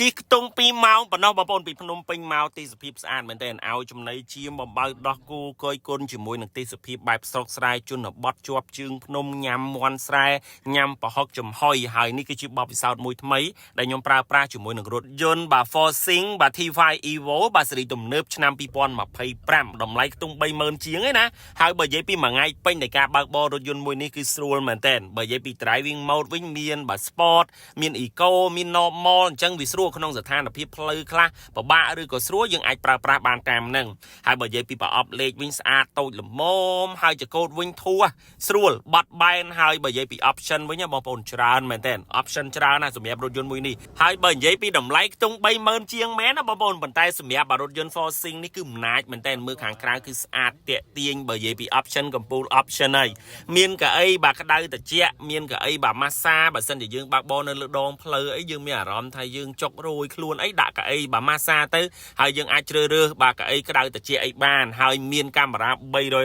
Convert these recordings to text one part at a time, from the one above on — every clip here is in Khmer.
ជិះខ្ទង់2ម៉ោងប៉ុណ្ណោះបងប្អូនពីភ្នំពេញមកទេសភាពស្អាតមែនទែនឲ្យចំណីជាមបំបៅដោះគោកយគុណជាមួយនឹងទេសភាពបែបស្រុកស្រែជនបទជាប់ជើងភ្នំញ៉ាំមន់ស្រែញ៉ាំប្រហុកចំហុយហើយនេះគឺជាបទពិសោធន៍មួយថ្មីដែលខ្ញុំប្រើប្រាស់ជាមួយនឹងរថយន្តបាទ Forthing បាទ T5 Evo បាទស៊េរីទំនើបឆ្នាំ2025តម្លៃខ្ទង់30000ជាងឯណាហើយបើនិយាយពីមួយថ្ងៃពេញនៃការបើកបររថយន្តមួយនេះគឺស្រួលមែនទែនបើនិយាយពី driving mode វិញមានបាទ sport មាន eco មាន normal អញ្ចឹងវាស្រួលក្នុងស្ថានភាពផ្លូវខ្លះពិបាកឬក៏ស្រួលយើងអាចប្រើប្រាស់បានតាមហ្នឹងហើយបើនិយាយពីប្រអប់លេខវិញស្អាតតូចល្មមហើយចកោតវិញធូរស្រួលបត់បែនហើយបើនិយាយពី option វិញបងប្អូនច្រើនមែនទែន option ច្រើនណាស់សម្រាប់រថយន្តមួយនេះហើយបើនិយាយពីតម្លៃខ្ទង់30000ជាងមែនណាបងប្អូនប៉ុន្តែសម្រាប់រថយន្ត Forthing នេះគឺអំណាចមែនទែនមើលខាងក្រៅគឺស្អាតតាក់ទាញបើនិយាយពី option កំពូល option ហើយមានកៅអីបាទក្តៅត្រជាក់មានកៅអីបាទម៉ាសាបើសិនជាយើងបើកបរនៅលើដងផ្លូវអីយើងមានអារម្មណ៍ថាយើងចុករយខ្លួនអីដាក់កៅអីបាទម៉ាសាទៅហើយយើងអាចជ្រើសរើសបាទកៅអីក្តៅត្រជាក់អីបានហើយមានកាមេរ៉ា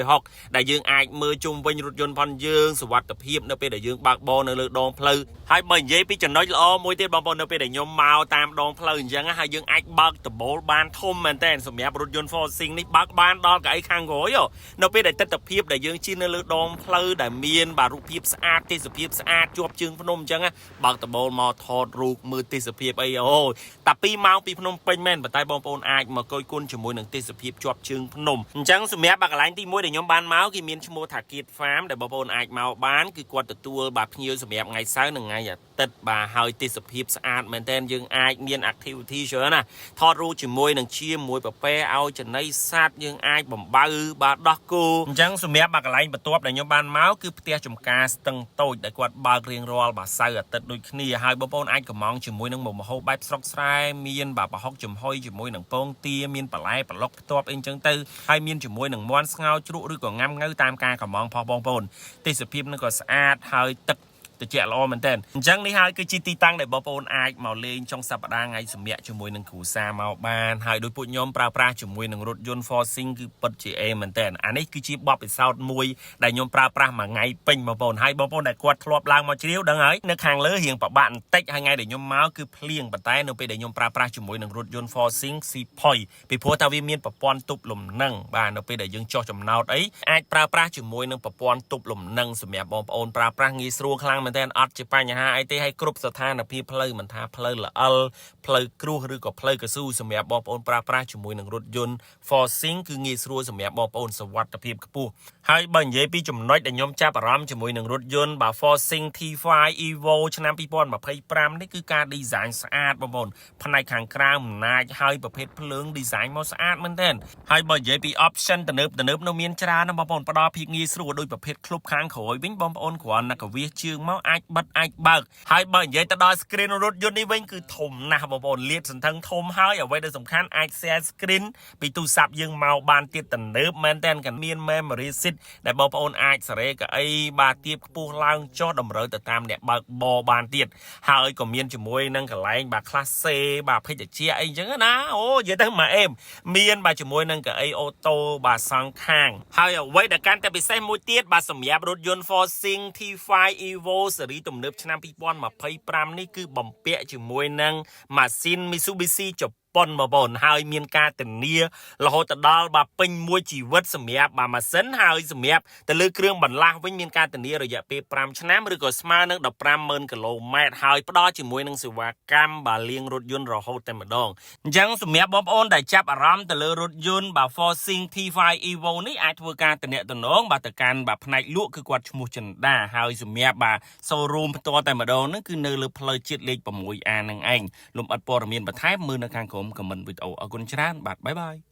360ដែលយើងអាចមើលជុំវិញរថយន្តផងយើងសុវត្ថិភាពនៅពេលដែលយើងបើកបរនៅលើដងផ្លូវហើយបើនិយាយពីចំណុចល្អមួយទៀតបងប្អូននៅពេលដែលខ្ញុំមកតាមដងផ្លូវអញ្ចឹងហើយយើងអាចបើកដំបូលបានធំមែនតើសម្រាប់រថយន្ត Forthing នេះបើកបានដល់កៅអីខាងក្រោយនៅពេលដែលទស្សនភាពដែលយើងជិះនៅលើដងផ្លូវដែលមានបាទរូបភាពស្អាតទេសភាពស្អាតជាប់ជើងភ្នំអញ្ចឹងបើកដំបូលមកថតរូបមើលទេសភាពអីអូតែ2ម៉ោងពីភ្នំពេញមែនប៉ុន្តែបងប្អូនអាចមកកយគុណជាមួយនឹងទេសភាពជាប់ជើងភ្នំអញ្ចឹងសម្រាប់បាទកន្លែងទី1ដែលខ្ញុំបានមកគេមានឈ្មោះថាគៀត Farm ដែលបងប្អូនអាចមកបានគឺគាត់ទទួលបាទភ្ញៀវសម្រាប់ថ្ងៃសៅរ៍និងថ្ងៃអាទិត្យបាទហើយទេសភាពស្អាតមែនទែនយើងអាចមាន activity ច្រើនណាថតរូបជាមួយនឹងជាមួយប្រពែឲ្យចំណីសត្វយើងអាចបំបៅបាទដោះគោអញ្ចឹងសម្រាប់បាទកន្លែងបន្ទាប់ដែលខ្ញុំបានមកគឺផ្ទះចំការស្ទឹងតូចដែលគាត់បើករៀងរាល់បាទសៅរ៍អាទិត្យដូចគ្នាហើយបងប្អូនអាចកំងជាមួយនឹងមុខម្ហូបបែបស្រុកស្រែមានបាទប្រហុកចំហុយជាមួយនឹងពងទាមានបន្លែប្លុកផ្ទាប់អីអញ្ចឹងទៅហើយមានជាមួយនឹងមាន់ស្ងោរជ្រក់ឬក៏ងាំងៅតាមការកំងផងបងប្អូនទេសភាពនឹងក៏ស្អាតហើយទឹកតិចល្អមែនតើអញ្ចឹងនេះហើយគឺជាទីតាំងដែលបងប្អូនអាចមកលេងចុងសប្តាហ៍ថ្ងៃសម្រាប់ជាមួយនឹងគ្រួសារមកបានហើយដោយពួកខ្ញុំប្រើប្រាស់ជាមួយនឹងរថយន្ត Forthing គឺពិតជាអេមែនតើអានេះគឺជាបទពិសោធន៍មួយដែលខ្ញុំប្រើប្រាស់មួយថ្ងៃពេញបងប្អូនហើយបងប្អូនដែលគាត់ធ្លាប់ឡើងមកជ្រាវដឹងហើយនៅខាងលើរៀងប្របាក់បន្តិចហើយថ្ងៃដែលខ្ញុំមកគឺភ្លៀងប៉ុន្តែនៅពេលដែលខ្ញុំប្រើប្រាស់ជាមួយនឹងរថយន្ត Forthing C Point ពីព្រោះថាវាមានប្រព័ន្ធទប់លំនឹងបាទនៅពេលដែលយើងចុះចំណោតអីអាចប្រើប្រាស់ជាមួយនឹងប្រព័ន្ធទប់លំនឹងសម្រាប់បងប្អូនប្រើប្រាស់ងាយស្រួលខ្លាំងមែនទែនអត់ជាបញ្ហាអីទេហើយគ្រប់ស្ថានភាពផ្លូវមិនថាផ្លូវល្អិលផ្លូវគ្រួសឬក៏ផ្លូវកស៊ូសម្រាប់បងប្អូនប្រើប្រាស់ជាមួយនឹងរថយន្ត Forthing គឺងាយស្រួលសម្រាប់បងប្អូនសុវត្ថិភាពខ្ពស់ហើយបើនិយាយពីចំណុចដែលខ្ញុំចាប់អារម្មណ៍ជាមួយនឹងរថយន្តបាទ Forthing T5 Evo ឆ្នាំ2025នេះគឺការ design ស្អាតបងប្អូនផ្នែកខាងក្រៅអំណាចហើយប្រភេទភ្លើង design មកស្អាតមែនទែនហើយបើនិយាយពី option ទំនើបទំនើបនៅមានច្រើនណាស់បងប្អូនផ្ដល់ភាពងាយស្រួលដោយប្រភេទក្លុបខាងក្រោយវិញបងប្អូនគ្រាន់តែកវាសជើងមកអាចបិទអាចបើកហើយបើនិយាយទៅដល់ screen រថយន្តនេះវិញគឺធំណាស់បងប្អូនលាតសន្ធឹងធំហើយអ្វីដែលសំខាន់អាច share screen ពីទូរស័ព្ទយើងមកបានទៀតទំនើបមែនទែនក៏មាន memory seat ដែលបងប្អូនអាចសេរីកៅអីបាទទៀបខ្ពស់ឡើងចុះតម្រូវទៅតាមអ្នកបើកបរបានទៀតហើយក៏មានជាមួយនឹងកន្លែងបាទខ្លះសេបាទភេសជ្ជៈអីចឹងណាអូនិយាយទៅមកអេមមានបាទជាមួយនឹងកៅអីauto បាទសងខាងហើយអ្វីដែលកាន់តែពិសេសមួយទៀតបាទសម្រាប់រថយន្ត Forthing T5 Evo ស៊េរីទំនើបឆ្នាំ2025នេះគឺបំពាក់ជាមួយនឹងម៉ាស៊ីន Mitsubishi ជប៉ុនបងប្អូនហើយមានការធានារហូតទៅដល់បាទពេញមួយជីវិតសម្រាប់បាទម៉ាស៊ីនហើយសម្រាប់ទៅលើគ្រឿងបន្លាស់វិញមានការធានារយៈពេល5ឆ្នាំឬក៏ស្មើនឹង150,000គីឡូម៉ែត្រហើយផ្ដល់ជាមួយនឹងសេវាកម្មបាទលាងរថយន្តរហូតតែម្ដងអញ្ចឹងសម្រាប់បងប្អូនដែលចាប់អារម្មណ៍ទៅលើរថយន្តបាទ Forthing T5 Evo នេះអាចធ្វើការទំនាក់ទំនងបាទទៅកាន់បាទផ្នែកលក់គឺគាត់ឈ្មោះចិន្តាហើយសម្រាប់បាទ showroom ផ្ទាល់តែម្ដងហ្នឹងគឺនៅលើផ្លូវជាតិលេខ 6A នឹងឯងលំអិតព័ត៌មានបន្ថែមមើលនៅខាងក្រោម comment វីដេអូអរគុណច្រើនបាទ bye bye.